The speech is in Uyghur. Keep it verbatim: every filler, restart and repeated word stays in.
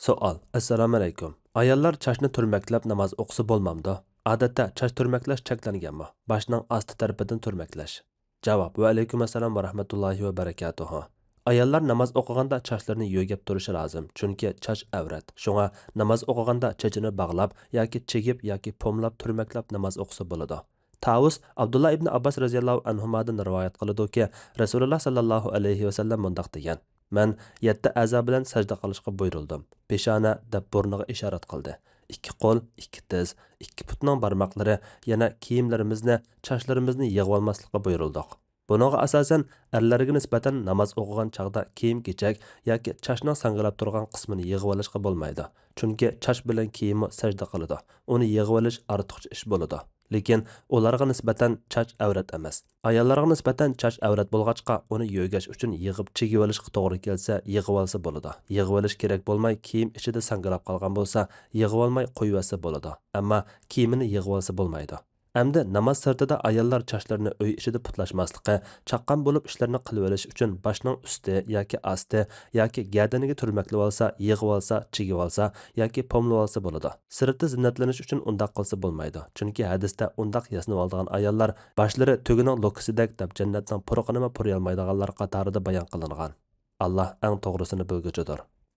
سوئال: ئەسسالامۇئەلەيكۇم. ئاياللار چاچنى تۈرمەكلەپ ناماز ئوقۇسا بولمامدۇ؟ ئادەتتە چاچ تۈرمەكلەش چەكلەنگەنمۇ؟ باشنىڭ ئاستى تەرىپىدىن تۈرمەكلەش. جاۋاب: ۋەئەلەيكۇم ئەسسالام ۋە رەھمەتۇللاھى ۋە بەرەكاتۇھۇ. ئاياللار ناماز ئوقۇغاندا چاچلىرىنى يۆگەپ تۇرۇشى لازىم، چۈنكى چاچ ئەۋرەت. شۇڭا ناماز ئوقۇغاندا چېچىنى باغلاپ ياكى چىگىپ ياكى پوملاپ، تۈرمەكلەپ ناماز ئوقۇسا بولىدۇ. تاۋۇس ئابدۇللا ئىبنى ئابباس رەزىياللاھۇ ئەنھۇمادىن رىۋايەت قىلىدۇكى، رەسۇلۇللا ساللاللاھۇ ئەلەيھى ۋەسەللەم مۇنداق دېگەن: مەن يەتتە ئەزا بىلەن سەجدە قىلىشقا بۇيرۇلدۇم. پېشانە دەپ بۇرنىغا ئىشارەت قىلدى. ئىككى قول، ئىككى تىز، ئىككى پۇتنىڭ بارماقلىرى، يەنە كىيىملىرىمىزنى، چاچلىرىمىزنى يىغىۋالماسلىققا بۇيرۇلدۇق. بۇنىڭغا ئاساسەن، ئەرلەرگە نىسبەتەن ناماز ئوقۇغان چاغدا كىيىم-كېچەك ياكى چاچنىڭ ساڭگىلاپ تۇرغان قىسمىنى يىغىۋېلىشقا بولمايدۇ. چۈنكى چاچ بىلەن كىيىممۇ سەجدە قىلىدۇ. ئۇنى يىغىۋېلىش ئارتۇقچە ئىش بولىدۇ. لېكىن ئۇلارغا نىسبەتەن چاچ ئەۋرەت ئەمەس. ئاياللارغا نىسبەتەن چاچ ئەۋرەت بولغاچقا، ئۇنى يۆگەش ئۈچۈن يىغىپ چىگىۋېلىشقا توغرا كەلسە، يىغىۋالسا بولىدۇ. يىغىۋېلىش كېرەك بولماي، كىيىم ئىچىدە ساڭگىلاپ قالغان بولسا، يىغىۋالماي قويۇۋەتسە بولىدۇ. ئەمما كىيىمىنى يىغىۋالسا بولمايدۇ. ئەمدى ناماز سىرتىدا ئاياللار چاچلىرىنى ئۆي ئىچىدە پۇتلاشماسلىقى، چاققان بولۇپ ئىشلىرىنى قىلىۋېلىش ئۈچۈن باشنىڭ ئۈستى ياكى ئاستى ياكى گەدىنىگە تۈرمەكلىۋالسا، يىغىۋالسا، چىگىۋالسا ياكى پوملىۋالسا بولىدۇ. سىرتتا زىننەتلىنىش ئۈچۈن ئۇنداق قىلسا بولمايدۇ، چۈنكى ھەدىستە ئۇنداق ياسىنىۋالىدىغان ئاياللار باشلىرى تۆگىنىڭ لوكىسىدەك دەپ جەننەتنىڭ پۇرىقىنىمۇ پۇرىيالمايدىغانلار قاتارىدا بايان قىلىنغان. ئاللا ئەڭ توغرىسىنى بىلگۈچىدۇر.